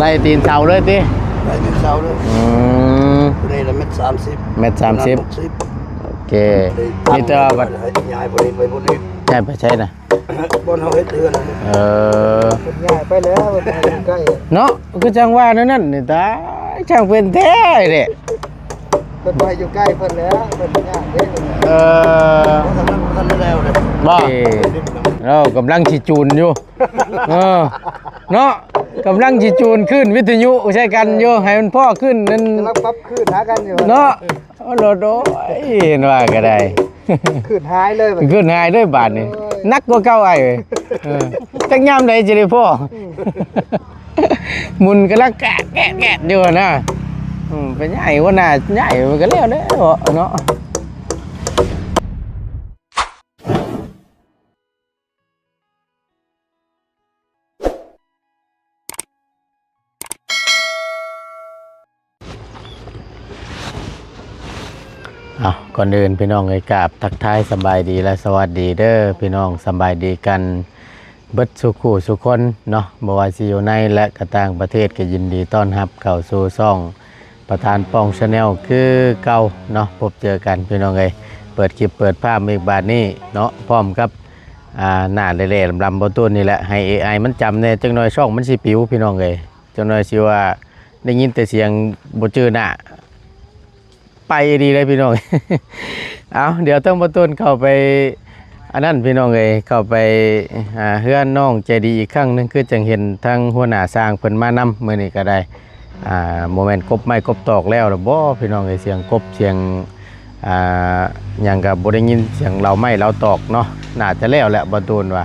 ໄລ່ຕີນເສົາເລີຍຕິ? ໄລ່ຕີນເສົາເລີຍ. ອືມ ຜູ້ນີ້ລະແມັດສາມສິບ ແມັດສາມສິບ ໂອເຄ. ນີ້ແຕ່ວ່າບັດ ຍ້າຍຜູ້ນີ້ໄປຜູ້ນີ້ ຍ້າຍໄປໃສນະ? ບ່ອນເຮົາເຮັດເຮືອນ. ເອີ ເພິ່ນຍ້າຍໄປແລ້ວ ເພິ່ນໃຫ້ຢູ່ໃກ້ເນາະ. ຄືຈັ່ງວ່າແນວນັ້ນນີ້ ຕາຍ ຊ່າງເປັນແທ້ເດ້. ເພິ່ນບໍ່ໃຫ້ຢູ່ໃກ້ເພິ່ນແລ້ວ ເພິ່ນຍາກເດ້. ເອີ ບໍ່ ເຮົາກຳລັງຊິຈູນຢູ່. ເອີ ເນາະ ກຳລັງຊິຈູນຄື້ນວິທະຍຸໃສ່ກັນຢູ່ ໃຫ້ມັນພໍຂຶ້ນນັ້ນ ກຳລັງປັບຄື້ນຫາກັນຢູ່ເນາະ. ໂອ້ໂລດ ໂອ້ຍ ເຫັນວ່າກໍໄດ້ ຄື້ນຫາຍເລີຍ ຂຶ້ນຫາຍເລີຍບາດນີ້. ໂອ້ຍ ໜັກກວ່າເກົ່າອ້າຍເອີຍ. ເອີ ຈັກຍາມໃດຊິໄດ້ພໍ? ອືມ ໝຸ່ນກຳລັງແກະໆໆຢູ່ຫັ້ນນະ. ອືມ ໄປຍ້າຍຫົວໜ້າ ຍ້າຍມັນກໍແລ້ວເດ້ເນາະ. ເອົາ ກ່ອນອື່ນພີ່ນ້ອງເອີຍ ກາບທັກທາຍສະບາຍດີ ແລະ ສະຫວັດດີເດີພີ່ນ້ອງ. ສະບາຍດີກັນເບິດສູ່ຄູ່ສູ່ຄົນເນາະ ບໍ່ວ່າຊິຢູ່ໃນ ແລະ ກໍຕ່າງປະເທດ ກໍຍິນດີຕ້ອນຮັບເຂົ້າສູ່ຊ່ອງ ປະທານປ່ອງ Channel ຄືເກົ່າເນາະ. ພົບເຈີກັນພີ່ນ້ອງເອີຍ ເປີດຄລິບເປີດພາບອີກບາດນີ້ເນາະ ພ້ອມກັບ ອ່າ ໜ້າແຫຼ້ໆ ລຳໆ ບໍ່ຕູນນີ້ແຫຼະ. ໃຫ້ ເອໄອ ມັນຈຳແດ່ ຈັກໜ່ອຍຊ່ອງມັນຊິປິວພີ່ນ້ອງເອີຍ. ຈັກໜ່ອຍຊິວ່າໄດ້ຍິນແຕ່ສຽງບໍ່ຈື່ໜ້າ ໄປອີ່ຫຼີເລີຍພີ່ນ້ອງ. ເອົາ ດຽວທາງບ່າວຕົ້ນເຂົ້າໄປ ອັນນັ້ນພີ່ນ້ອງເອີຍ ເຂົ້າໄປ ອ່າ ເຮືອນນ້ອງໃຈດີອີກຄັ້ງໜຶ່ງ ຄືຈັ່ງເຫັນທາງຫົວໜ້າຊ່າງເພິ່ນມານຳມື້ນີ້ກໍໄດ້. ອ່າ ບໍ່ແມ່ນກົບໄມ້ກົບຕອກແລ້ວລະບໍ່ພີ່ນ້ອງເອີຍ ສຽງກົບສຽງ ອ່າ ຫຍັງກໍບໍ່ໄດ້ຍິນ ສຽງເລົາໄມ້ເລົາຕອກເນາະ. ໜ້າຈະແລ້ວແຫຼະບ່າວຕູນວ່າ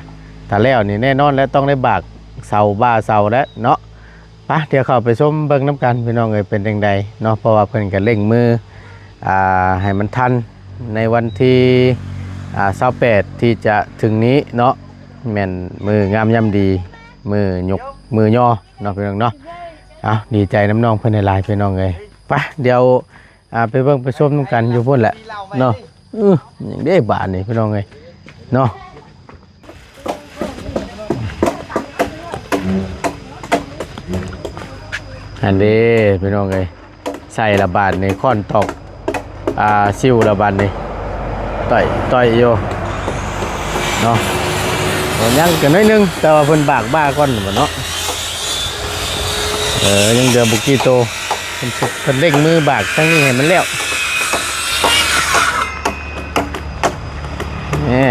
ຖ້າແລ້ວນີ້ແນ່ນອນແຫຼະ ຕ້ອງໄດ້ບາກເສົາບ່າເສົາແຫຼະເນາະ. ປະ ດຽວເຂົ້າໄປຊົມເບິ່ງນຳກັນພີ່ນ້ອງເອີຍ ເປັນຈັ່ງໃດເນາະ ເພາະວ່າເພິ່ນກໍເລັ່ງມື ອ່າ ໃຫ້ມັນທັນໃນວັນທີ ອ່າ ຊາວແປດ ທີ່ຈະເຖິງນີ້ເນາະ ແມ່ນມື້ງາມຍາມດີ ມື້ຍົກມື້ຍໍເນາະພີ່ນ້ອງເນາະ. ເອົາ ດີໃຈນຳນ້ອງເພິ່ນຫຼາຍໆ ພີ່ນ້ອງເອີຍ. ປະ ດຽວ ອ່າ ໄປເບິ່ງໄປຊົມນຳກັນຢູ່ພຸ້ນແຫຼະເນາະ. ອື ຫຍັງເດ້ບາດນີ້ພີ່ນ້ອງເອີຍເນາະ. ອັນເດ້ພີ່ນ້ອງເອີຍ ໃສ່ລະບາດນີ້ ຄ້ອນຕອກ ອ່າ ຊິວລະບາດນີ້ ຕ່ອຍໆ ຢູ່ເນາະ. ຍັງກໍໜ້ອຍໜຶ່ງ ແຕ່ວ່າເພິ່ນບາກບ່າກ່ອນເນາະ. ເອີ ຍັງເຫຼືອບໍ່ກີ່ໂຕ. ເພິ່ນ ເພິ່ນເລັ່ງມືບາກທາງນີ້ໃຫ້ມັນແລ້ວ. ແໝ່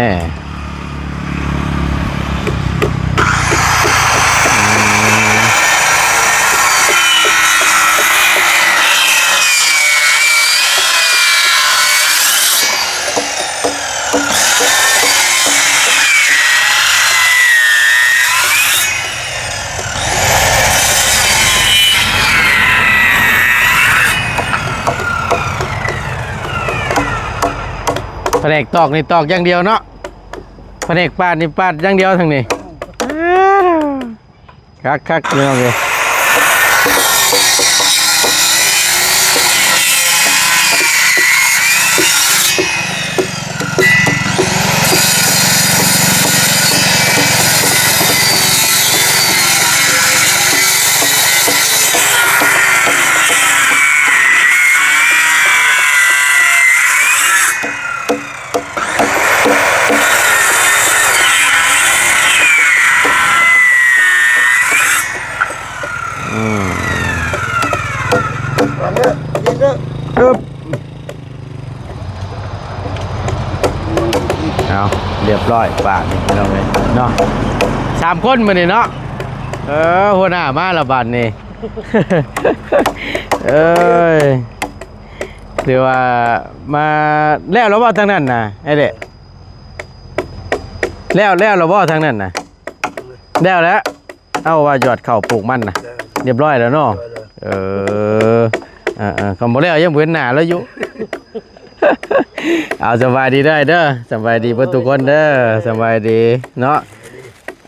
ພະແນກຕອກນີ້ຕອກຢ່າງດຽວເນາະ ພະແນກປາດນີ້ປາດຢ່າງດຽວທາງນີ້. ຄັກໆ ພີ່ນ້ອງເອີຍ. ອືມ ເອົາ ລຽບຮ້ອຍບາດນີ້ພີ່ນ້ອງເອີຍເນາະ ສາມຄົນມື້ນີ້ເນາະ. ເອີ ຫົວໜ້າມາແລ້ວບາດນີ້ ເອີຍ ຖືວ່າມາແລ້ວແລ້ວບໍ່ທາງນັ້ນນະ ໄອ້ເດະ? ແລ້ວ ແລ້ວແລ້ວບໍ່ທາງນັ້ນນະ? ແລ້ວແລ້ວ. ເອົາ ວ່າຢອດເຂົ້າປູກມັນນະ ຮຽບຮ້ອຍແລ້ວເນາະ? ຮຽບຮ້ອຍແລ້ວ. ເອີ ເອີໆ ຄັນບໍ່ແລ້ວຍັງບໍ່ເຫັນໜ້າລາວຢູ່. ເອົາ ສະບາຍດີເດີ ສະບາຍດີເບິດທຸກຄົນເດີ ສະບາຍດີເນາະ.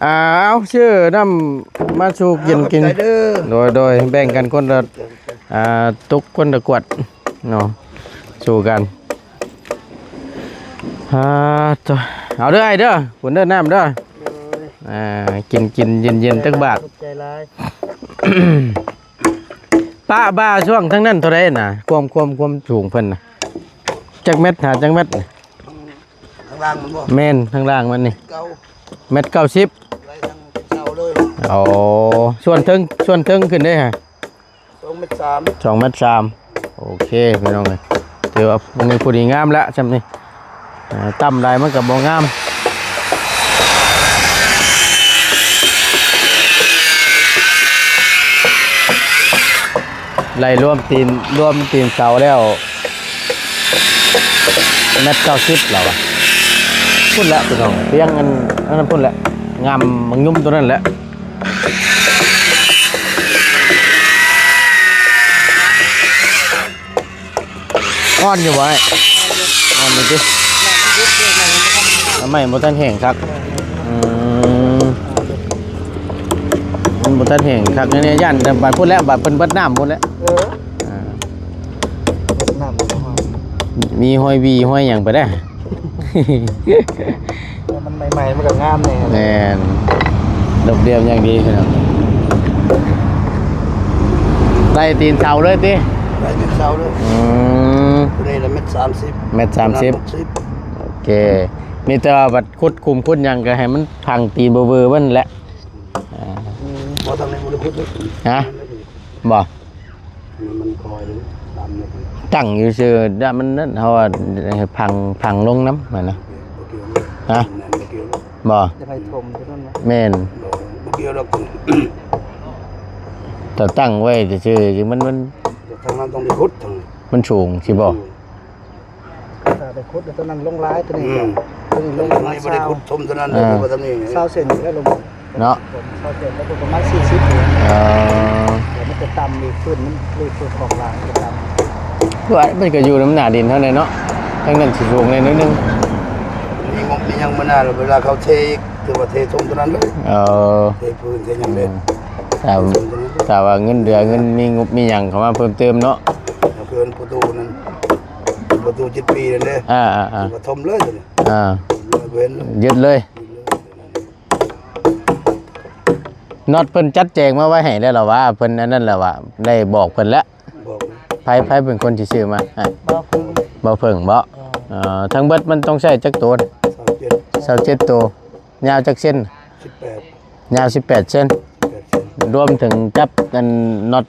ອ່າ ເອົາ ຊື້ນ້ຳມາສູ່ກິນ ຂອບໃຈເດີ. ໂດຍໆ ແບ່ງກັນຄົນລະ ອ່າ ຕຸກຄົນລະກວດເນາະ ສູ່ກັນ. ອ່າ ໂຕ ເອົາເດີອ້າຍເດີ ພຸ້ນເດີນ້ຳເດີ. ໂດຍ ອ່າ ກິນ ກິນເຢັນໆ ຈັກບາດ. ຂອບໃຈຫຼາຍ. ປະບ່າຊ່ວງທາງນັ້ນເທົ່າໃດນະ? ຄວາມ ຄວາມ ຄວາມສູງເພິ່ນນະ ຈັກແມັດ ຫາຈັກແມັດນະ? ທາງລ່າງມັນບໍ່? ແມ່ນ ທາງລ່າງມັນນີ້ ເກົ້າ ແມັດເກົ້າສິບ ໄດ້ທາງເສົາເລີຍ. ອໍ ສ່ວນເທິງ ສ່ວນເທິງຂຶ້ນເດ້ຫະ? ສອງແມັດສາມ ສອງແມັດສາມ. ໂອເຄພີ່ນ້ອງເອີຍ ຖືວ່າອັນນີ້ພໍດີງາມແລ້ວຊ່ຳນີ້. ອ່າ ຕ່ຳຫຼາຍມັນກໍບໍ່ງາມ. ໄລ່ລວມຕີນ ລວມຕີນເສົາແລ້ວ ແມັດເກົ້າສິບແລ້ວວະ. ພຸ້ນແຫຼະພີ່ນ້ອງ ຕຽງອັນ ອັນນັ້ນພຸ້ນແຫຼະ ງາມບັກຫຍຸ່ມຕົວນັ້ນແຫຼະ. ອ່ອນຢູ່ບໍ່ອ້າຍ? ອ່ອນຢູ່ຕິ? ໄມ້ບໍ່ທັນແຫ້ງຄັກ. ອືມ ມັນບໍ່ທັນແຫ້ງຄັກແນ່ໆ ຢ້ານແຕ່ບາດພຸ້ນແຫຼະ ບາດເພິ່ນເບິດນ້ຳພຸ້ນແຫຼະ. ເອີ ອ່າ ເບິດນ້ຳ ມີຮອຍຫວີຮອຍຫຍັງໄປໄດ້. ແຕ່ມັນໃໝ່ໆ ມັນກໍງາມແນ່. ແມ່ນ ລົບລຽບຢ່າງດີພີ່ນ້ອງ. ໄລ່ຕີນເສົາເລີຍຕິ? ໄລ່ຕີນເສົາເລີຍ. ອືມ ຕົວນີ້ລະແມັດສາມສິບ ແມັດສາມສິບ ໂອເຄ. ມີແຕ່ວ່າບັດຂຸດຂຸມຂຸດຫຍັງກໍໃຫ້ມັນພັງຕີນເບີໆ ມັນແຫຼະ. ອ່າ ອືມ ບໍ່ ທາງນີ້ບໍ່ໄດ້ຂຸດເດ້. ຮະ? ບໍ່ ມັນ ມັນຄອຍຢູ່ຕາມນີ້ ຕັ້ງຢູ່ຊື່ ດະ ມັນນັ້ນ ເຮົາວ່າໃຫ້ພັງ ພັງລົງນຳຫັ້ນນະ. ບໍ່ກ່ຽວເລີຍ. ຮະ? ແມ່ນ ບໍ່ກ່ຽວເລີຍ. ບໍ່ ຈະໃຫ້ຖົມເທົ່ານັ້ນນະ. ແມ່ນ ບໍ່ ບໍ່ກ່ຽວດອກ. ຖ້າຕັ້ງໄວ້ຊື່ໆ ມັນ ມັນ ທາງນັ້ນຕ້ອງໄດ້ຂຸດ ທາງນີ້ ມັນສູງຊິບໍ່? ຖ້າໄດ້ຂຸດແລ້ວ ຕົວນັ້ນລົງຫຼາຍ ຕົວນີ້ ອືມ ຕົວນີ້ລົງປະມານ ຕົວນີ້ບໍ່ໄດ້ຂຸດ ຊາວ ຖົມຕົວນັ້ນ ເອີ ເລີຍ ວ່າຕົວນີ້ ຊາວເຊັນແລ້ວລົງເນາະ. ເຊົາເຊັນແລ້ວກໍປະມານສີ່ສິບ. ເອີ ແລ້ວມັນຈະຕ່ຳອີກ ພື້ນມັນເລກຂອງລາງມັນຈະຕ່ຳ. ວ່າມັນກໍຢູ່ນຳໜ້າດິນເທົ່ານັ້ນເນາະ ທາງນັ້ນຊິສູງແດ່ໜ້ອຍໜຶ່ງ. ມີງົບມີຫຍັງມານາ ເວລາເຂົາເທ ຖືວ່າເທຖົມຕົວນັ້ນເລີຍ. ເອີ ເທພື້ນເທຫຍັງເລີຍ. ອືມ ຖ້າ ຖ້າວ່າເງິນເດືອນ ເງິນມີງົບມີຫຍັງເຂົ້າມາເພີ່ມເຕີມເນາະ. ເອົາຄືປະຕູນັ້ນ ປະຕູເຈັດປີນັ້ນເດ້. ອ່າໆໆ ກໍຖົມເລີຍຕົວນີ້. ອ່າ ເລີຍເວັ້ນເລີຍ ຍຶດເລີຍ. ນັອດເພິ່ນຈັດແຈງມາໄວ້ໃຫ້ແລ້ວລະວ່າ ເພິ່ນອັນນັ້ນລະວ່າ ໄດ້ບອກເພິ່ນແລ້ວ. ບອກ ໃຜ ໃຜເປັນຄົນຊິຊື້ມາໃຫ້? ບ່າວເພິ່ງ. ບ່າວເພິ່ງບໍ? ເອີ ເອີ ທັງເບິດມັນຕ້ອງໃຊ້ຈັກໂຕ? ຊາວເຈັດ ຊາວເຈັດໂຕ. ຍາວຈັກເຊັນ? ສິບແປດ ຍາວສິບແປດເຊັນ ສິບແປດເຊັນ. ລວມເຖິງຈັບອັນນັອດ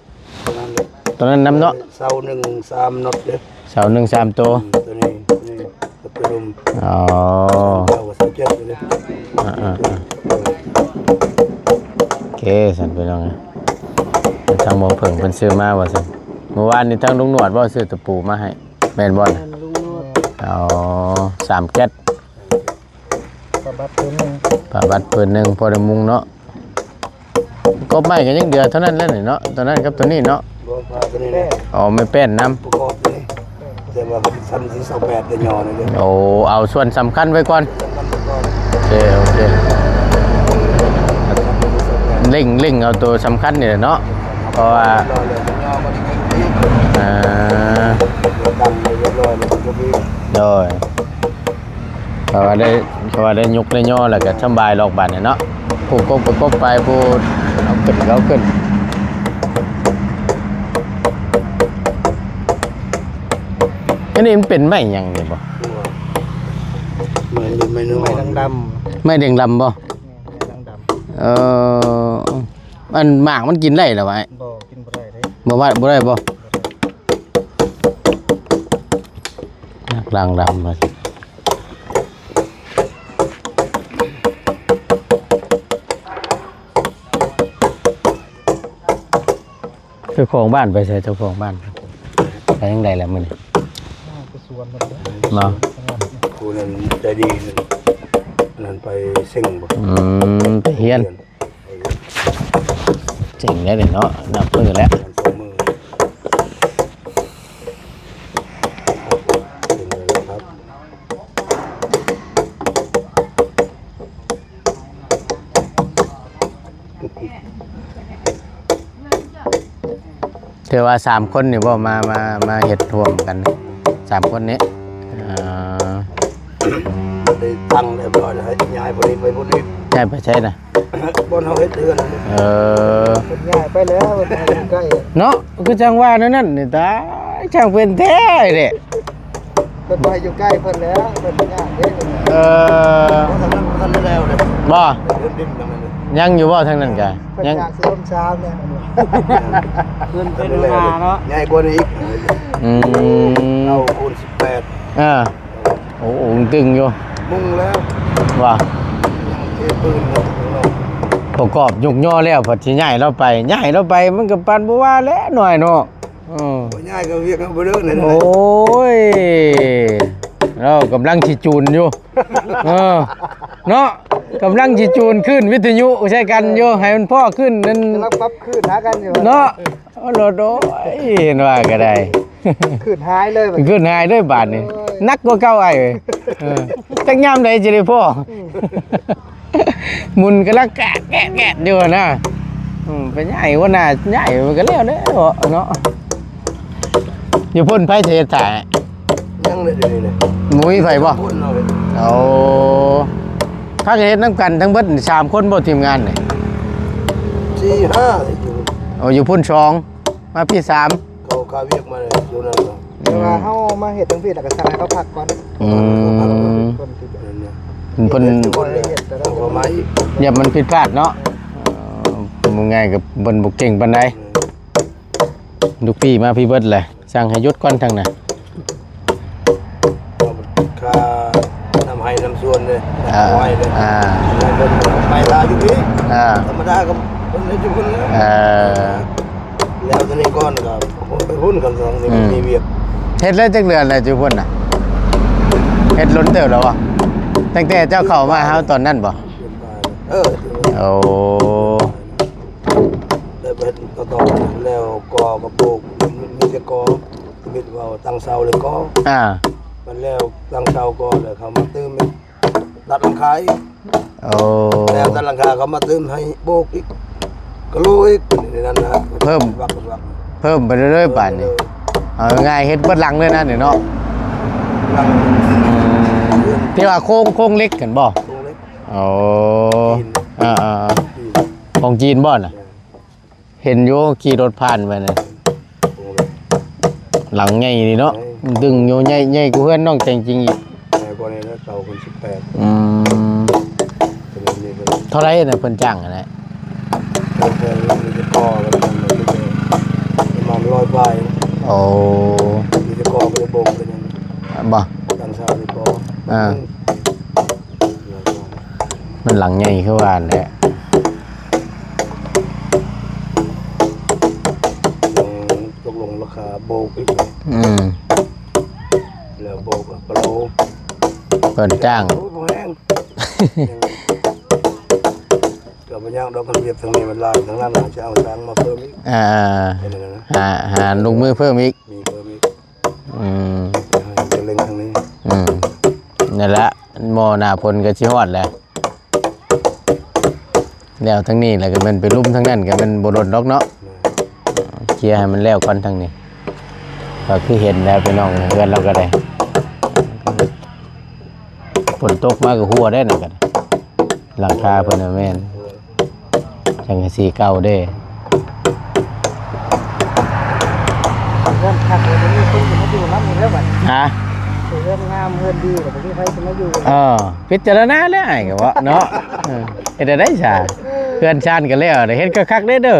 ຕົວນັ້ນນຳເນາະ. ເສົາໜຶ່ງສາມນັອດເດ້. ເສົາໜຶ່ງສາມໂຕ. ອືມ ຕົວນີ້ ຕົວນີ້ ກັບຕົວລຸ່ມ. ອໍ ເສົາເຈັດເດ້. ອ່າໆໆ ໂອເຄ ຊັ້ນພີ່ນ້ອງ ທາງໝໍເຜິ້ງເພິ່ນຊື້ມາວ່າຊັ້ນ. ມື້ວານນີ້ທາງລຸງໜວດບໍ່ຊື້ຕະປູມາໃຫ້ ແມ່ນບໍ່ນະ? ແມ່ນ ລຸງໜວດ. ອໍ ສາມແກັດ. ຜ້າບັດພື້ນໜຶ່ງ ຜ້າບັດພື້ນໜຶ່ງ ພໍໄດ້ມຸງເນາະ. ກົບໄມ້ກໍຍັງເຫຼືອເທົ່ານັ້ນແຫຼະນີ້ເນາະ ຕົວນັ້ນກັບຕົວນີ້ເນາະ. ບໍ່ ຜ້າຕົວນີ້ແຫຼະ. ອໍ ໄມ້ແປ້ນນຳ ປະກອບນີ້ ແຕ່ວ່າຊັ້ນທີຊາວແປດ ແຕ່ຍໍນີ້ເດ້. ໂອ້ ເອົາສ່ວນສຳຄັນໄວ້ກ່ອນ. ໂອເຄ ໂອເຄ ເລັ່ງ ເລັ່ງເອົາຕົວສຳຄັນນີ້ແຫຼະເນາະ ເພາະວ່າ ອ່າ ໂດຍ. ເພາະວ່າໄດ້ ເພາະວ່າໄດ້ຍົກໄດ້ຍໍແລ້ວກໍສຳບາຍດອກບາດນີ້ເນາະ. ຜູ້ກົບກໍກົບໄປ ຜູ້ເອົາຂຶ້ນກໍເອົາຂຶ້ນ. ອັນນີ້ມັນເປັນໄມ້ຫຍັງນີ້ບໍ່? ໄມ້ ໄມ້ ໄມ້ດາງດຳ. ໄມ້ດາງດຳບໍ່? ແມ່ນ ໄມ້ດາງດຳ. ເອີ ອັນໝາກມັນກິນໄດ້ລະຫວາ? ບໍ່ ກິນບໍ່ໄດ້ເດ້. ບໍ່ໄດ້ ບໍ່ໄດ້ບໍ່? ບໍ່ໄດ້. ໝາກດາງດຳວ່າ. ເຈົ້າຂອງບ້ານໄປໃສ? ເຈົ້າຂອງບ້ານໄປທາງໃດລະມື້ນີ້? ມາແຕ່ສວນເນາະ. ຜູ້ນັ້ນໃຈດີ ອັນນັ້ນໄປເສັງບໍ່? ອືມ ໄປຮຽນ. ເສັງແລ້ວເນາະ ນັບມື້ແລ້ວ. ຖືວ່າສາມຄົນນີ້ບໍ່ ມາ ມາ ມາເຮັດຮ່ວມກັນ ສາມຄົນນີ້. ເອີ ໄດ້ຕັ້ງຮຽບຮ້ອຍແລ້ວ ຍ້າຍຜູ້ນີ້ໄປຜູ້ນີ້. ຍ້າຍໄປໃສນະ? ບ່ອນເຮົາເຮັດເຮືອນ. ເອີ ເພິ່ນຍ້າຍໄປ ໄປແລ້ວ ເພິ່ນໃຫ້ຢູ່ໃກ້ ເນາະ ຄືຈັ່ງວ່າແນວນັ້ນນີ້ ຕາຍ ຊ່າງເປັນແທ້ແຫຼະ ເພິ່ນບໍ່ໃຫ້ຢູ່ໃກ້ເພິ່ນແລ້ວ ເພິ່ນຍາກເດ້ ເອີ ບໍ່ ທາງນັ້ນບໍ່ທັນໄດ້ແລ້ວເດ້ ບໍ່ ເພິ່ນດິນທາງນັ້ນເດ້ ຍັງຢູ່ບໍ່ທາງນັ້ນກະ ເພິ່ນ ຍັງ ຢາກຊິລົມຊາວແນ່ ເພິ່ນເປັນຫົວໜ້າເນາະ ໃຫຍ່ກວ່ານີ້ອີກ ອືມ ເອົາຄູນສິບແປດ ເອີ ໂອ້ ໂອ້ ຕຶງຢູ່ ມຸງແລ້ວ ວ່າ ຍັງເທພື້ນຢູ່ ປະກອບຍົກຍໍແລ້ວ ພັດຊິຍ້າຍລາວໄປ ຍ້າຍລາວໄປ ມັນກໍປານບໍ່ວ່າແຫຼະ ນ້ອຍເນາະ ເອີ ບໍ່ຍ້າຍກໍວຽກເຮົາບໍ່ເດີນ ໂອ້ຍ ລາວກຳລັງຊິຈູນຢູ່ ເອີ ເນາະ ກຳລັງຊິຈູນຄື້ນວິທະຍຸໃສ່ກັນຢູ່ ໃຫ້ມັນພໍຂຶ້ນນັ້ນ ກຳລັງປັບຄື້ນຫາກັນຢູ່ ເນາະ ໂອ້ໂລດ ໂອ້ຍ ເຫັນວ່າກໍໄດ້ ຄື້ນຫາຍເລີຍ ຂຶ້ນຫາຍເລີຍບາດນີ້ ໂອ້ຍ ໜັກກວ່າເກົ່າອ້າຍເອີຍ ເອີ ຈັກຍາມໃດຊິໄດ້ພໍ ອືມ ໝຸ່ນກຳລັງແກະແກະແກະຢູ່ນະ ອືມ ໄປຍ້າຍຫົວໜ້າຍ້າຍມັນກໍແລ້ວເດ້ເນາະ ຢູ່ພຸ້ນໃຜຊິເຮັດຖ້າ ຍັງເລີຍດຽວນີ້ເລີຍ ບໍ່ມີໃຜບໍ່ ຄົນເນາະ ໂອ້ ພາກັນເຮັດນຳກັນທັງເບິດນີ້ສາມຄົນບໍ່ ທີມງານນີ້ ສີ່ຫ້າ ຢູ່ ໂອ້ ຢູ່ພຸ້ນສອງ ມາພີ້ສາມ ເຂົາຄາວຽກມາຢູ່ນັ້ນເນາະ ແຕ່ວ່າເຮົາມາເຮັດຈັ່ງຊີ້ແລ້ວກໍສັ່ງໃຫ້ເຂົາພັກກ່ອນ ອືມ ເພິ່ນ ເພິ່ນ ເພິ່ນ ເຂົາກໍມາອີກ ຢ້ານມັນຜິດພາດເນາະ ເອີ ເວົ້າງ່າຍກໍເພິ່ນບໍ່ເກັ່ງປານໃດ ອືມ ລູກພີ່ມາພີ້ເບິດແຫຼະ ສັ່ງໃຫ້ຢຸດກ່ອນທັງນັ້ນ ຄ່ານຳໄຮ່ນຳສວນເດ້ ອ່າ ໄຮ່ເດ້ ອ່າ ແລ້ວເພິ່ນໄປລາວຢູ່ພີ້ ອ່າ ທຳມະດາກໍເພິ່ນເຮັດຢູ່ພຸ້ນແຫຼະ ເອີ ແລ້ວຕອນນີ້ກ່ອນກໍໄປພຸ້ນກັນ ອືມ ມີວຽກ ເຮັດແລ້ວຈັກເດືອນແລ້ວຢູ່ພຸ້ນນະ ເຮັດດົນເຕີບແລ້ວບໍ່ ຕັ້ງແຕ່ເຈົ້າເຂົ້າມາຫາເຮົາຕອນນັ້ນບໍ່ ເອີ ໂອ້ ແລ້ວເຮັດຕໍ່ໆ ແລ້ວກໍກະໂປກ ມີແຕ່ກໍ ເຮັດວ່າຕັ້ງເສົາແລ້ວກໍ ອ່າ ມັນແລ້ວຕັ້ງເສົາກໍແລ້ວເຂົາມາຕື່ມ ຕັດຫຼັງຄາອີກ ໂອ້ ແລ້ວຕັດຫຼັງຄາເຂົາມາຕື່ມໃຫ້ໂບກອີກ ກະໂລອີກ ນີ້ນັ້ນນະ ເພີ່ມ ວັກວັກ ເພີ່ມໄປເລື້ອຍໆ ເພີ່ມໄປເລື້ອຍ ບາດນີ້ ເອີ ເອົາງ່າຍໆ ເຮັດເບິດຫຼັງເລີຍນະນີ້ເນາະ ຫຼັງ ທີ່ວ່າໂຄງ ໂຄງເຫຼັກຫັ້ນບໍ່ ໂຄງເຫຼັກ ໂອ້ ຈີນ ອ່າໆໆ ຈີນ ຂອງຈີນບໍ່ນະ ແມ່ນ ເຫັນຢູ່ຂີ່ລົດຜ່ານໄປນະ ຫຼັງໃຫຍ່ນີ້ເນາະ ໃຫຍ່ ດຶງຢູ່ ໃຫຍ່ ໃຫຍ່ກວ່າເຮືອນນ້ອງແຕງຈິງອີກ ໃຫຍ່ກວ່ານີ້ນະ ເຕົາເພິ່ນສິບແປດ ອືມ ເທົ່າໃດນະເພິ່ນຈ້າງຫັ້ນນະ ເພິ່ນມີແຕ່ກໍ່ກໍປະມານຮ້ອຍປາຍ ໂອ້ ມີແຕ່ກໍ່ກໍໄດ້ໂບກກໍຍັງ ບໍ່ ຕັ້ງເສົານີ້ພໍ ອ່າ ມັນຫຼັງໃຫຍ່ຄືວ່າຫັ້ນແຫຼະ ຕົກລົງລາຄາໂບກອີກ ອືມ ແລ້ວໂບກກໍກະໂລ ເພິ່ນຈ້າງ ໂອ້ຍ ບໍ່ແຮງ ກໍບໍ່ຍາກດອກ ຄັນວຽກທາງນີ້ມັນຫຼາຍ ທາງນັ້ນອາດຈະເອົາຊ່າງມາເພີ່ມອີກ ອ່າ ແຄ່ນັ້ນນະ ຫາ ຫາລູກມືເພີ່ມອີກ ມີເພີ່ມອີກ ອືມ ຈະເລັ່ງທາງນີ້ ອືມ ນັ້ນລະ ໝໍ້ໜ້າຝົນກໍຊິຮອດແລ້ວ ແລ້ວທາງນີ້ແລ້ວກໍແມ່ນໄປລຸມທາງນັ້ນ ກໍແມ່ນບໍ່ດົນດອກເນາະ ແມ່ນ ເຄຍໃຫ້ມັນແລ້ວກ່ອນທາງນີ້ ກໍຄືເຫັນແລ້ວພີ່ນ້ອງ ເຮືອນລາວກໍໄດ້ ຝົນຕົກມາກໍຮົ່ວໄດ້ນັ້ນກໍໄດ້ ຫຼັງຄາເພິ່ນນະແມ່ນ ສັງກະສີເກົ່າເດ້ ເຮືອນຄັກເລີຍ ບໍ່ມີຄົນຊິມາຢູ່ນຳອີກແລ້ວບັດນີ້ ຮະ ເຮືອນງາມເຮືອນດີ ກໍບໍ່ມີໃຜຊິມາຢູ່ ເອີ ພິຈາລະນາແລ້ວອ້າຍກໍເວົ້າເນາະ ເອີ ເຮັດແນວໃດຊະ ເຮືອນຊານກໍແລ້ວ ເຮັດຄັກໆເດີ້ ເອີ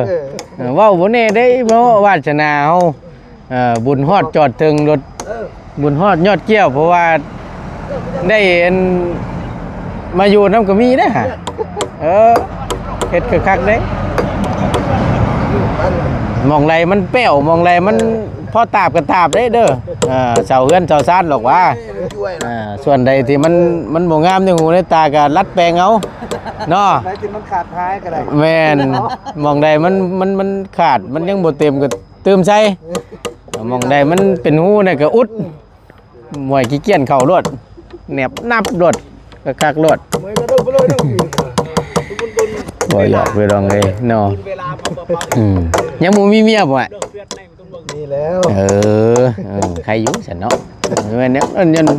ເອີ ເວົ້າບໍ່ແນ່ເດ້ ເນາະ ວາດສະໜາເຮົາ ເອີ ບຸນຮອດຈອດເຖິງລົດ ເອີ ບຸນຮອດຍອດກ້ຽວ ເພາະວ່າໄດ້ອັນ ມາຢູ່ນຳກໍມີເດ້ຫະ ເອີ ເຮັດຄັກໆເດ້ ໝ່ອງໃດມັນແປ້ວ ໝ່ອງໃດມັນ ເອີ ພໍຕາບກໍຕາບເດ້ເດີ ເອີ ເສົາເຮືອນເສົາຊານດອກຫວາ ເອີ ສ່ວນໃດທີ່ມັນ ເອີ ມັນບໍ່ງາມໃນຫູໃນຕາກໍລັດແປງເອົາເນາະ ໃດທີ່ມັນຂາດຫາຍກໍໄດ້ ແມ່ນ ໝ່ອງໃດມັນ ມັນ ມັນຂາດ ມັນຍັງບໍ່ເຕັມກໍ ຕື່ມໃສ່ ໝ່ອງໃດມັນເປັນຮູນະກະອຸດ ອືມ ໝວຍຂີ້ກ້ຽນເຂົ້າໂລດ ແໜບນັບໂລດ ຄັກໆໂລດ ບໍ່ຢາກໄປລອງເລີຍເນາະ ອືມ ຍັງບໍ່ມີເມຍບໍ່ອະ? ມີແລ້ວ ເອີ ເອີ ໃຄຢູ່ຊັ້ນເນາະ ແມ່ນແນວ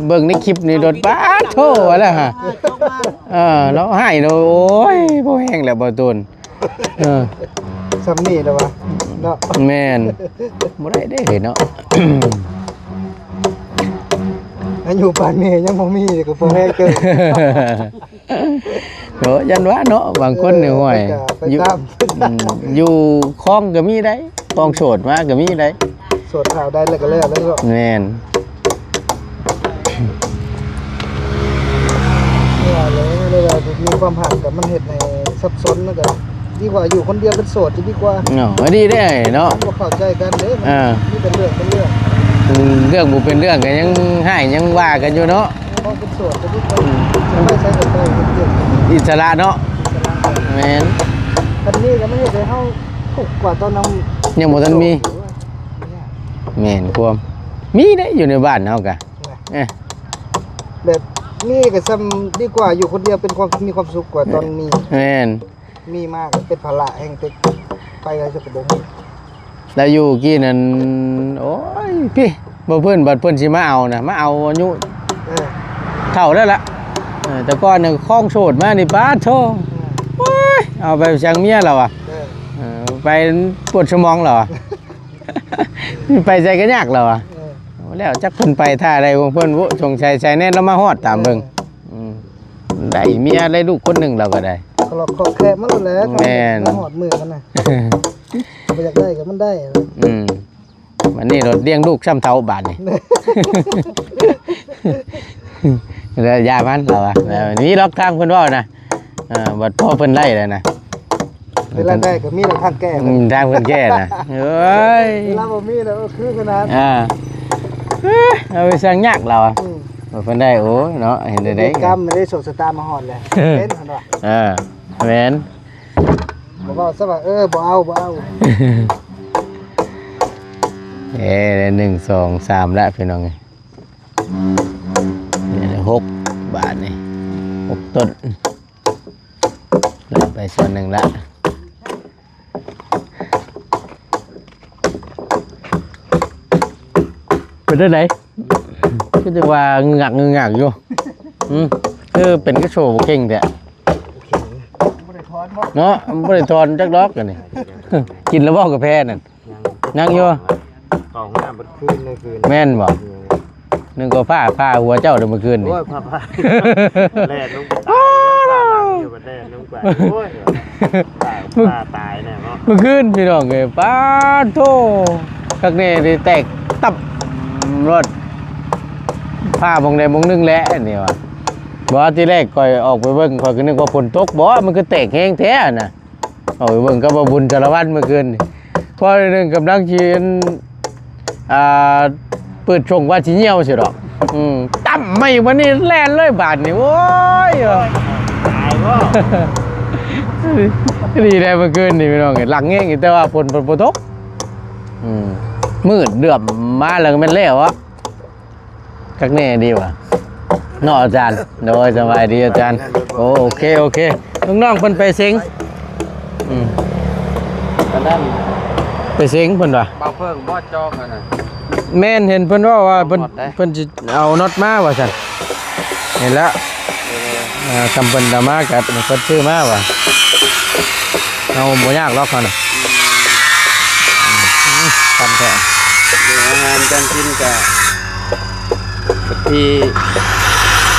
ເບິ່ງໃນຄລິບນີ້ໂລດ ປາດໂທ້ ວ່າແລ້ວຫະ ເອີ ລາວຮ້າຍເນາະ ໂອ້ຍ ພໍແຮງແລ້ວ ບໍ່ຕູນ ເອີ ຊ່ຳນີ້ແລ້ວວະເນາະ. ແມ່ນ ບໍ່ໄດ້ເດ້ເນາະ. ອາຍຸປານນີ້ຍັງບໍ່ມີກໍພໍແຮງເກີນ. ໂອ້ ຢ້ານວ່າເນາະ ບາງຄົນນີ້ ເອີ ຫ້ວຍ ໄປຕາມ ຢູ່ ອືມ ຢູ່ຄອງກໍມີໄດ໋ ຄອງໂສດມາກໍມີໄດ໋. ໂສດເທົ່າໃດແລ້ວກໍແລ້ວແລ້ວເນາະ. ແມ່ນ ວ່າແລ້ວ ແລ້ວວ່າມີຄວາມຮັກກໍມັນເຮັດໃຫ້ສັບສົນ ມັນກໍດີກວ່າຢູ່ຄົນດຽວເປັນໂສດຈະດີກວ່າ. ເນາະ ດີເດ້ເນາະ ມັນບໍ່ເຂົ້າໃຈກັນເດ້. ເອີ ມີແຕ່ເລື່ອງເປັນເລື່ອງ ເລື່ອງບໍ່ເປັນເລື່ອງກໍຍັງຮ້າຍຍັງວ່າກັນຢູ່ເນາະ. ເຮົາເປັນໂສດກໍດີກວ່າ ອືມ ຈະໄປໃສກໍໄປ ເຮັດວຽກອິດສະຫຼະເນາະ. ອິດສະຫຼະ ແມ່ນ. ອັນນີ້ກໍມັນເຮັດໃຫ້ເຮົາທຸກກວ່າຕອນຍັງ ຍັງບໍ່ທັນມີ. ແມ່ນຄວາມ ມີໄດ໋ຢູ່ໃນບ້ານເຮົາກະ ເອີ ແບບນີ້ກໍຊ່ຳດີກວ່າຢູ່ຄົນດຽວເປັນຄວາມ ມີຄວາມສຸກກວ່າຕອນມີ. ແມ່ນ ມີມາກໍເປັນພາລະແຮງ ເຕັກໄປໃສກໍບໍ່ຮູ້. ແລ້ວຢູ່ກີ້ນັ້ນ ໂອ້ຍ ພີ່ ບໍ່ເພິ່ນ ບັດເພິ່ນຊິມາເອົານະ ມາເອົາອາຍຸ ເອີ ເຖົ້າແລ້ວລະ. ເອີ ແຕ່ກ່ອນນີ້ຄອງໂສດມານີ້ ປາດໂທ້ ເອີ ໂອ້ຍ ເອົາໄປສັງເມຍລະວະ. ເອີ ເອີ ໄປປວດສະໝອງລະວະ. ໄປໃສກໍຍາກແລ້ວວະ. ເອີ ເອົາແລ້ວ ຈັກເພິ່ນໄປທ່າໃດຂອງເພິ່ນບຸ ສົງໄສສາຍແນນລາວມາຮອດຕາມເບິ່ງ. ເອີ ອືມ ໄດ້ເມຍໄດ້ລູກຄົນໜຶ່ງລາວກໍໄດ້ ຂະລອກຂອກແຄະມາໂລດແຫຼະ. ແມ່ນ ມາຮອດມື້ມັນນະ ບໍ່ຢາກໄດ້ກໍມັນໄດ້. ອືມ ບັດນີ້ໂລດລ້ຽງລູກຊ່ຳເຖົ້າບາດນີ້ ແລ້ວຢ່າມັນລາວວ່າ ເອີ ມີລັອກທາງເພິ່ນເວົ້ານະ. ເອີ ບັດພໍເພິ່ນໄດ້ແລ້ວນະ ເວລາໄດ້ກໍມີແລ້ວທາງແກ້. ອືມ ທາງເພິ່ນແກ້ນະ ເອີຍ ເວລາບໍ່ມີແລ້ວ ເອີ ຄືຂະໜາດ ອ່າ ເອີຍ ເອົາໄປສ້າງຍາກລາວອະ. ອືມ ບັດເພິ່ນໄດ້ ໂອ້ຍເນາະ ເຮັດໄດ້ ເຮັດກຳໄດ້ ໂຊກຊະຕາມາຮອດແລ້ວ ເປັນຫັ້ນວ່າ. ເອີ ແມ່ນ ບໍ່ເວົ້າຊະວ່າ ເອີ ບໍ່ເອົາ ບໍ່ເອົາ. ເອີ ໄດ້ໜຶ່ງ ສອງ ສາມລະ ພີ່ນ້ອງເອີຍ ນີ້ແຫຼະ ຫົກ ບາດນີ້ ຫົກຕົ້ນ ໄດ້ໄປສ່ວນໜຶ່ງລະ. ເປັນຈັ່ງໃດ? ຄືຈະວ່າງຶກງັກງຶກງັກຢູ່. ຫື? ຄືເປັນຄືໂຊບໍ່ເກັ່ງແທ້ ບໍ່ໄດ້ຖອນບໍ່? ເນາະ ບໍ່ໄດ້ຖອນຈັກດອກອັນນີ້ ກິນແລ້ວບໍ່ກາແຟນັ້ນ? ຍັງ ຍັງຢູ່ ເຂົ້າຫ້ອງນ້ຳເບິດຄືນ ມື້ຄືນ ແມ່ນບໍ່? ອືມ ນຶກວ່າຟ້າຜ່າຫົວເຈົ້າເດີມື້ຄືນນີ້. ໂອ້ຍ ຟ້າຜ່າ ແລ່ນລົງໄປຕາຍ ຟ້າຫຼັງຢູ່ ແລ່ນລົງໄປ ໂອ້ຍ ຕາຍ ຟ້າຕາຍແນ່ເນາະ ມື້ຄືນພີ່ນ້ອງເອີຍ. ປາດໂທ້ ຄັກແນ່ເດ ແຕກຕັບໂລດ ຟ້າໝ່ອງໃດໝ່ອງໜຶ່ງແຫຼະນີ້ວ່າ. ບໍ່ ທີແລກຂ້ອຍອອກໄປເບິ່ງ ຂ້ອຍກໍນຶກວ່າຝົນຕົກບໍ ມັນຄືແຕກແຮງແທ້ຫັ້ນນະ. ເອົາໄປເບິ່ງກັບວ່າບຸນສາລະວັນມື້ຄືນນີ້ ພໍໜຶ່ງກຳລັງຊິ ອ່າ ເປີດຊົງວ່າຊິຍ່ຽວຊິດອກ ອືມ ຕຳໃໝ່ບາດນີ້ແລ່ນເລີຍບາດນີ້ ໂອ້ຍ ຕາຍບໍ່ ດີແລ້ວມື້ຄືນນີ້ພີ່ນ້ອງເອີຍ ຫຼັງແຮງ ແຕ່ວ່າຝົນ ຝົນບໍ່ຕົກ ອືມ ມືດເດືອມມາແລ້ວກໍແມ່ນແລ້ວອະ. ຄັກແນ່ດີຫວາເນາະອາຈານ. ໂດຍ ສະບາຍດີອາຈານ. ໂອເຄ ໂອເຄ ລູກນ້ອງເພິ່ນໄປເສັງ ອືມ ອັນນັ້ນ ໄປເສັງເພິ່ນວ່າ ບ່າວເພິ່ງບໍ່ຈອກຫັ້ນນະ. ແມ່ນ ເຫັນເພິ່ນເວົ້າວ່າເພິ່ນ ເອົານັອດໄດ້ ເພິ່ນຊິເອົານັອດມາວ່າຊັ້ນ. ນີ້ແຫຼະ ເອີ ອ່າ ຄຳເພິ່ນເອົາມາກໍເພິ່ນຊື້ມາວ່າ ເຮົາບໍ່ຍາກດອກເຮົານະ ອືມ ຄັນແທ້ ເລື່ອງອາຫານການກິນກະ ທີ່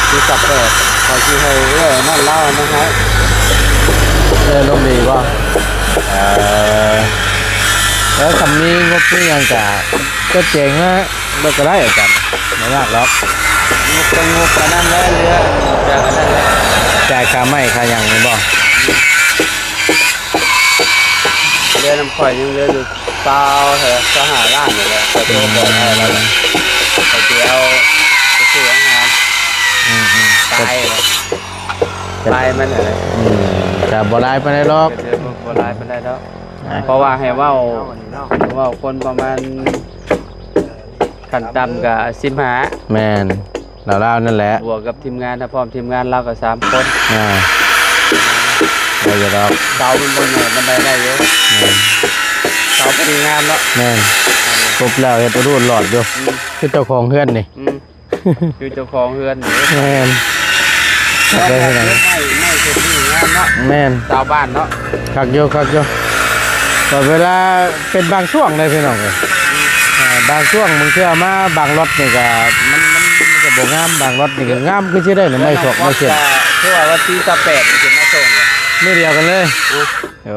ທີ່ສັບແປດ ເຂົາຊິໃຫ້ເອື້ອຍນັ້ນລາວນັ້ນໃຫ້ ເອື້ອຍລົມດີບໍ່? ເອີ ເອີ ຄັນມີງົບມີຫຍັງກະ ຈະແຈ້ງມາ ເບິ່ງກໍໄດ້ອາຈານ ບໍ່ຍາກດອກ. ງົບກໍງົບອັນນັ້ນແຫຼະ ເຫຼືອຈາກອັນນັ້ນແຫຼະ ຈ່າຍຄ່າໄມ້ຄ່າຫຍັງນີ້ບໍ່? ເຫຼືອນຳຂ້ອຍຍັງເຫຼືອຢູ່ຊາວເທົ່າໃດ ຊາວຫ້າລ້ານນີ້ແຫຼະ ຂ້ອຍໂທບອກອ້າຍລາວແຫຼະ ຂ້ອຍຊິເອົາໄປຊື້ອາຫານ ອືມໆ ຕາຍແຫຼະ ຕາຍມັນຫັ້ນແຫຼະ ອືມ ກໍບໍ່ຫຼາຍປານໃດດອກ ກໍບໍ່ຫຼາຍປານໃດດອກ ອ່າ ເພາະວ່າໃຫ້ເວົ້າ ເວົ້າຄົນປະມານ ຂັ້ນຕ່ຳກໍສິບຫ້າ ແມ່ນ ລາວໆ ນັ້ນແຫຼະ ບວກກັບທີມງານ ຖ້າພ້ອມທີມງານລາວກໍສາມຄົນ ອ່າ ໄດ້ຢູ່ດອກ ເສົາມັນບໍ່ໃຫຍ່ປານໃດ ໄດ້ຢູ່ ແມ່ນ ເສົາພໍດີງາມເນາະ ແມ່ນ ຄົບແລ້ວເຮັດອະລຸອະຫຼອດຢູ່ ອືມ ຄືເຈົ້າຂອງເຮືອນນີ້ ອືມ ຄືເຈົ້າຂອງເຮືອນນີ້ ແມ່ນ ຄັກເລີຍນະ ເຮືອນໄມ້ ໄມ້ເຮັດນີ້ງາມເນາະ ແມ່ນ ຊາວບ້ານເນາະ ຄັກຢູ່ ຄັກຢູ່ ກໍເວລາເປັນບາງຊ່ວງເດ້ພີ່ນ້ອງເອີຍ ອ່າ ບາງຊ່ວງບາງເທື່ອມາບາງລັອດນີ້ກໍມັນ ມັນ ມັນກໍບໍ່ງາມ ບາງລັອດນີ້ກໍງາມຄືຊິໄດ້ນະ ໄມ້ສອກໄມ້ເສັ້ນ ຄືວ່າວັນທີຊາວແປດນີ້ຊິມາສົ່ງ ມື້ດຽວກັນເລີຍ ໂອ້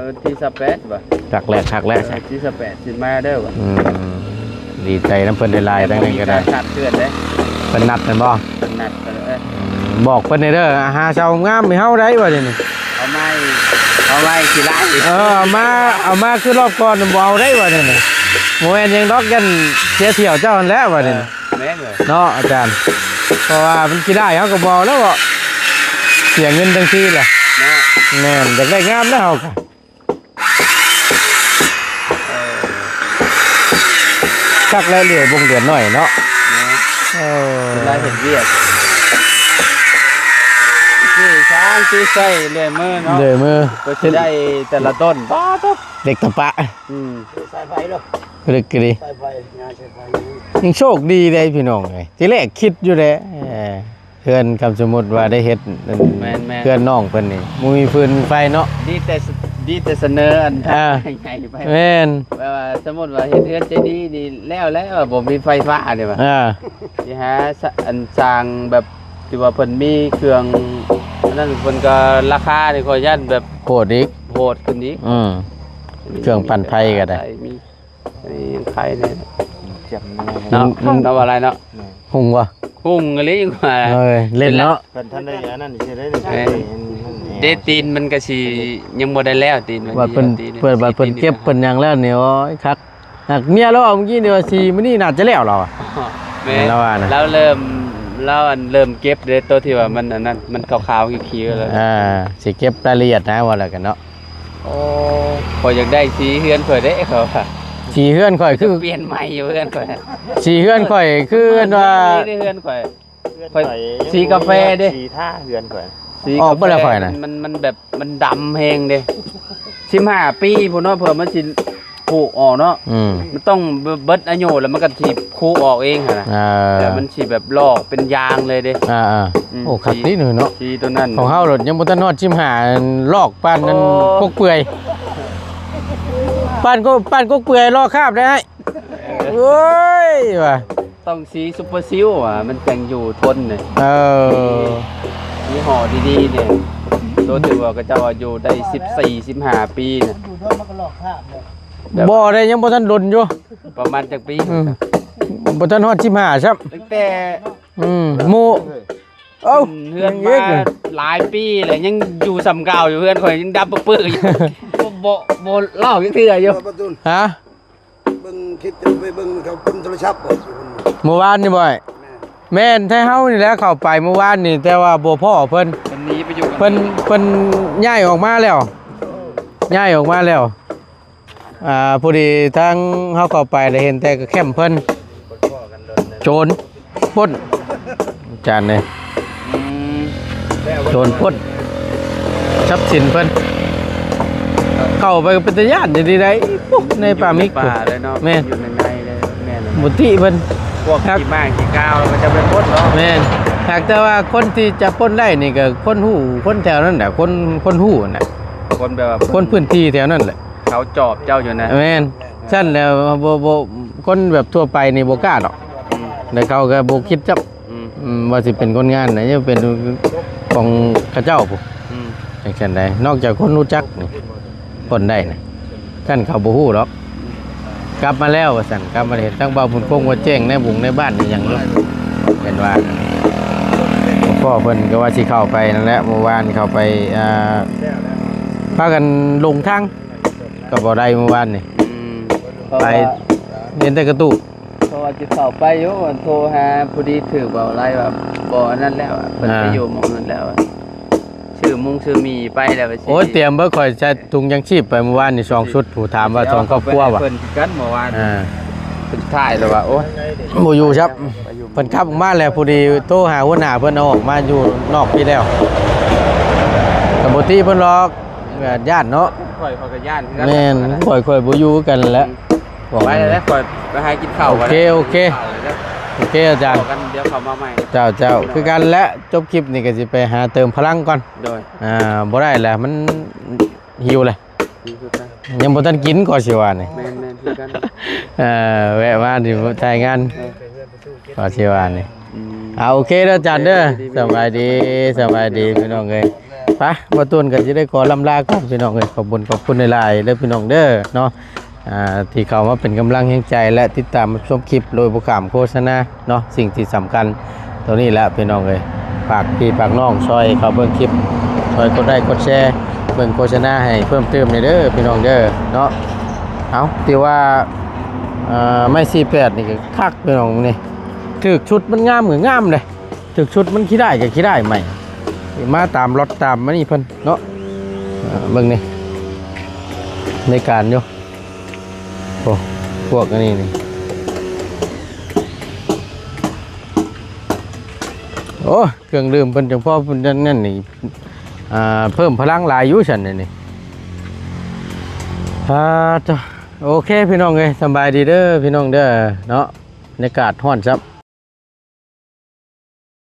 ວັນທີຊາວແປດບໍ່ ຄັກແລ້ວ ຄັກແລ້ວ ເອີ ວັນທີຊາວແປດຊິມາເດີ ອືມ ດີໃຈນຳເພິ່ນຫຼາຍໆ ທັງນັ້ນກໍໄດ້ ມີການຕັດເທື່ອນເດ້ ເພິ່ນນັດແມ່ນບໍ່? ເພິ່ນນັດ ເອີ ອືມ ບອກເພິ່ນແດ່ເດີ ຫາເສົາງາມໃຫ້ເຮົາໄດ້ບັດນີ້ ເອົາໄມ້ ເອົາໄມ້ຂີ້ລາຍ ເອີ ເອົາມາ ເອົາມາຄືລອບກ່ອນບໍ່ເອົາໄດ້ບັດນີ້ ບໍ່ແມ່ນຫຍັງດອກ ຢ້ານເສຍຖ້ຽວເຈົ້າຫັ້ນແຫຼະບັດນີ້ ເອີ ແມ່ນເລີຍເນາະອາຈານ ເພາະວ່າມັນຂີ້ລາຍເຮົາກໍບໍ່ເອົາແລ້ວເນາະ ເສຍເງິນຈັ່ງຊີ້ລະເນາະ ແມ່ນ ຢາກໄດ້ງາມແລ້ວເຮົາກໍ ເອີ ຄັກແລ້ວ ເຫຼືອບົງເດືອນໜ້ອຍເນາະ ແມ່ນ ເອີ ເວລາເຮັດວຽກ ຊື້ຊ່າງຊື້ໃຊ້ເລື່ອຍມື້ເນາະ ເລື່ອຍມື້ ກໍຊິໄດ້ແຕ່ລະຕົ້ນ ປາດໂທ້ ເຫຼັກຕະປະ ອືມ ສາຍໄຟເນາະ ລຶກກະດີ ສາຍໄຟ ງານສາຍໄຟ ຍັງໂຊກດີເດ້ພີ່ນ້ອງເອີຍ ທີແລກຄິດຢູ່ເດ້ ເອີ ເຮືອນ ຄັນສົມມຸດວ່າໄດ້ເຮັດ ແມ່ນໆ ເຮືອນນ້ອງເພິ່ນນີ້ ບໍ່ມີຟືນມີໄຟເນາະ ດີແຕ່ ດີແຕ່ສະເໜີອັນ ອ່າ ໃຫຍ່ໄປ ແມ່ນ ແບບວ່າສົມມຸດວ່າເຮັດເຮືອນໃຈດີນີ້ແລ້ວແລ້ວ ບໍ່ມີໄຟຟ້ານີ້ວ່າ ອ່າ ຊິຫາ ສ- ອັນ ສ້າງແບບທີ່ວ່າເພິ່ນມີເຄື່ອງ ອັນນັ້ນ ເພິ່ນກໍລາຄານີ້ຂ້ອຍຢ້ານແບບໂຫດອີກ ໂຫດຂຶ້ນອີກ ອືມ ເຄື່ອງປັ່ນໄຟກໍໄດ້ ມີ ອັນນີ້ຍັງໄຄແດ່ ຈຳແນ່ ເນາະ ອືມ ເນາະ ວ່າຫຼາຍເນາະ ແມ່ນ ຮຸ່ງບໍ່? ຮຸ່ງອີ່ຫຼີວ່າ ເອີຍ ເຫຼັ້ນເນາະ ເພິ່ນທັນໄດ້ອັນນັ້ນຊິໄດ້ ເອີ ເດ້ ຕີນມັນກໍຊິຍັງບໍ່ໄດ້ແລ້ວ ຕີນມັນ ວ່າເພິ່ນ ເພິ່ນວ່າເພິ່ນເກັບເພິ່ນຫຍັງແລ້ວນີ້ ໂອ້ຍ ຄັກ ຫາກເມຍລາວເວົ້າມື້ກີ້ນີ້ວ່າຊິມື້ນີ້ໜ້າຈະແລ້ວລາວວ່າ ແມ່ນ ລາວວ່ານະ ລາວເລີ່ມ ລາວອັນເລີ່ມເກັບເດ້ ໂຕທີ່ວ່າມັນອັນນັ້ນ ມັນຂາວໆຂຽວໆແລ້ວ ອ່າ ຊິເກັບລາຍລະອຽດນະ ວ່າແລ້ວກັນເນາະ. ໂອ້ ຂ້ອຍຢາກໄດ້ສີເຮືອນຂ້ອຍເດ້ ເຂົາວ່າ ສີເຮືອນຂ້ອຍຄື ຈະປ່ຽນໃໝ່ຢູ່ເຮືອນຂ້ອຍ ສີເຮືອນຂ້ອຍຄືອັນວ່າ ເຮືອນຂ້ອຍ ເຮືອນຂ້ອຍ ຂ້ອຍ ສີກາແຟເດ້ ສີທາເຮືອນຂ້ອຍ ສີ ອອກເບິດແລ້ວ ກາແຟ ຂ້ອຍນະ ມັນ ມັນແບບ ມັນດຳແຮງເດ້ ສິບຫ້າປີພຸ້ນເນາະ ເພື່ອມັນຊິ ຜຸອອກເນາະ ອືມ ມັນຕ້ອງເບິດອາຍຸແລ້ວ ມັນກໍຊິຜຸອອກເອງຫັ້ນນະ ອ່າ ແລ້ວມັນຊິແບບລອກເປັນຢາງເລີຍເດ້ ອ່າໆ ອືມ ໂອ້ ຄັກດີເນາະ ສີໂຕນັ້ນ ຂອງເຮົາໂລດຍັງບໍ່ທັນຮອດສິບຫ້າ ລອກປານນັ້ນ ໂອ້ ກົກເປື່ອຍ ປານກົກ ປານກົກເປື່ອຍລອກຄາບໄດ້ ໂອ້ຍ ວ່າ ຕ້ອງສີຊຸບເປີຊິວ ວ່າມັນຈັ່ງຢູ່ທົນເດ້ ເອີ ຍີ່ຫໍ້ດີໆເດ້ ໂຕທີ່ວ່າເຂົາເຈົ້າວ່າຢູ່ໄດ້ສິບສີ່ ສິບຫ້າປີນະ ບໍ່ໄດ້ ຍັງບໍ່ທັນດົນຢູ່ ປະມານຈັກປີ ອືມ ບໍ່ທັນຮອດສິບຫ້າຊ້ຳ ຕັ້ງແຕ່ ອືມ ໝູ່ ເອົ້າ ເຮືອນມາຫຼາຍປີແລ້ວ ຍັງຢູ່ສ່ຳເກົ່າຢູ່ ເຮືອນຂ້ອຍຍັງດຳປຶກໆຢູ່ ບໍ່ ບໍ່ ບໍ່ລອກຈັກເທື່ອຢູ່ ຮະ ເບິ່ງຄລິບ ຈະໄປເບິ່ງເຂົາປົນໂທລະສັບບໍ່ ມື້ວານນີ້ບໍ່ ແມ່ນ ແມ່ນ ແທ້ເຮົານີ້ແຫຼະເຂົ້າໄປມື້ວານນີ້ ແຕ່ວ່າບໍ່ພໍ້ເພິ່ນ ເພິ່ນໜີໄປຢູ່ ເພິ່ນ ເພິ່ນຍ້າຍອອກມາແລ້ວ ຍ້າຍອອກມາແລ້ວ ອ່າ ພໍດີທາງເຮົາເຂົ້າໄປແລ້ວເຫັນແຕ່ແຄັມເພິ່ນ ໂຈນ ປົນ ອາຈານເອີຍ ອືມ ໂຈນປົນຊັບສິນເພິ່ນ ເຂົ້າໄປກໍເປັນຕາຢ້ານຢູ່ດີໃດ ປຸ ໃນປ່າມິກ ປ່າເລີຍເນາະ ແມ່ນ ຢູ່ໃນໃນເລີຍ ແມ່ນ ບໍ່ຕິເພິ່ນ ພວກຂີ້ໝ້າຂີ້ກາວກໍຈະໄປປົນເນາະ ແມ່ນ ຫາກແຕ່ວ່າຄົນທີ່ຈະປົນໄດ້ນີ້ກໍຄົນຮູ້ ຄົນແຖວນັ້ນແຫຼະ ຄົນ ຄົນຮູ້ຫັ້ນແຫຼະ ຄົນແບບວ່າ ຄົນພື້ນທີ່ແຖວນັ້ນແຫຼະ ເຂົາຈອບເຈົ້າຢູ່ນະ ແມ່ນ ຊັ້ນແລ້ວ ບໍ່ ບໍ່ ຄົນແບບທົ່ວໄປນີ້ບໍ່ກ້າດອກ ອືມ ແລ້ວເຂົາກໍບໍ່ຄິດຈັກ ອືມ ອືມ ວ່າຊິເປັນຄົນງານນະ ຍັງເປັນຂອງເຂົາເຈົ້າພຸ້ນ ອືມ ຈັ່ງຊັ້ນໃດ ນອກຈາກຄົນຮູ້ຈັກນີ້ ຄົນໃດນະ ຊັ້ນເຂົາບໍ່ຮູ້ດອກ ກັບມາແລ້ວວ່າຊັ້ນ ກັບມາເຫັນທັງບ່າວບຸນຄົງວ່າແຈ້ງໃນບຸງໃນບ້ານອີ່ຫຍັງຢູ່ ເຫັນວ່າພໍ່ເພິ່ນກໍວ່າຊິເຂົ້າໄປນັ້ນແຫຼະ ມື້ວານເຂົ້າໄປ ອ່າ ພາກັນຫຼົງທາງ ກໍບໍ່ໄດ້ມື້ວານນີ້ ອືມ ໄປ ເພາະວ່າ ເຫັນແຕ່ກະຕູບ ເພາະວ່າຊິເຂົ້າໄປຢູ່ ໂທຫາ ພໍດີຖືກເວົ້າໄລ່ວ່າ ບໍ່ອັນນັ້ນແລ້ວ ເພິ່ນ ອ່າ ໄປຢູ່ໝ່ອງນັ້ນແລ້ວ ຊື້ມຸງຊື້ໝີ່ໄປແລ້ວ ໂອ້ຍ ຕຽມເບີ ຂ້ອຍໃສ່ຖົງຢາງຊີບໄປມື້ວານນີ້ສອງຊຸດ ຜູ້ຖາມວ່າສອງຄອບຄົວວ່າ ເພິ່ນຄືກັນມື້ວານ ອ່າ ສຸດທ້າຍແລ້ວວ່າ ໂອ້ຍ ບໍ່ຢູ່ຊ້ຳ ເພິ່ນຂັບອອກມາແລ້ວ ພໍດີໂທຫາຫົວໜ້າເພິ່ນ ເອົາອອກມາຢູ່ນອກພີ້ແລ້ວ ກໍບໍ່ຕິເພິ່ນດອກ ຢ້ານເນາະ ຂ້ອຍ ຂ້ອຍກໍຢ້ານຄືກັນ ແມ່ນ ຂ້ອຍ ຂ້ອຍບໍ່ຢູ່ຄືກັນແຫຼະ ອືມ ໄປແລ້ວ ຂ້ອຍໄປຫາກິນເຂົ້າ ໂອເຄ ໂອເຄ ໂອເຄ ອາຈານ ເຂົ້າກັນ ດຽວເຂົ້າມາໃໝ່ ເຈົ້າ ເຈົ້າ ຄືກັນແຫຼະ ຈົບຄລິບນີ້ກໍຊິໄປຫາເຕີມພະລັງກ່ອນ ໂດຍ ອ່າ ບໍ່ໄດ້ແຫຼະ ມັນຫິວແຫຼະ ຫິວຄືກັນ ຍັງບໍ່ທັນກິນກໍຊິວ່ານີ້ ແມ່ນໆ ຄືກັນ ເອີ ແວະມາຊິຖ່າຍງານ ເອີ ກໍຊິວ່ານີ້ ອືມ ອ່າ ໂອເຄເດີອາຈານເດີ ໂອເຄ ດີໆ ສະບາຍດີ ສະບາຍດີພີ່ນ້ອງເອີຍ ໄປ ບ່າວຕູນກໍຊິໄດ້ຂໍລ່ຳລາກ່ອນພີ່ນ້ອງເອີຍ ຂອບບຸນຂອບຄຸນຫຼາຍໆເດີພີ່ນ້ອງເດີເນາະ ອ່າ ທີ່ເຂົ້າມາເປັນກຳລັງແຮງໃຈ ແລະ ຕິດຕາມຮັບຊົມຄລິບໂດຍບໍ່ຂ້າມໂຄສະນາເນາະ ສິ່ງທີ່ສຳຄັນໂຕນີ້ແຫຼະພີ່ນ້ອງເອີຍ ຝາກພີ່ຝາກນ້ອງຊ່ອຍເຂົ້າເບິ່ງຄລິບ ຊ່ອຍກົດໄລກົດແຊ ເບິ່ງໂຄສະນາໃຫ້ເພີ່ມຕື່ມແດ່ເດີພີ່ນ້ອງເດີເນາະ ເອົາ ຖືວ່າ ເອີ ໄມ້ສີ່ແປດນີ້ກໍຄັກພີ່ນ້ອງນີ້ ຖືກຊຸດມັນງາມກໍງາມເດ້ ຖືກຊຸດມັນຂີ້ດ້າຍກໍຂີ້ດ້າຍໃໝ່ ມາຕາມລັອດຕາມອັນນີ້ເພິ່ນເນາະ ເອີ ເບິ່ງນີ້ ໃນການຢູ່ ໂອ້ ພວກອັນນີ້ນີ້ ໂອ້ ເຄື່ອງດື່ມເພິ່ນຈັ່ງພໍເພິ່ນນັ້ນນີ້ ອ່າ ເພີ່ມພະລັງຫຼາຍຢູ່ຊັ້ນນີ້ ອ່າ ໂຕ ໂອເຄພີ່ນ້ອງເອີຍ ສະບາຍດີເດີພີ່ນ້ອງເດີເນາະ ບັນຍາກາດຮ້ອນຊ້ຳ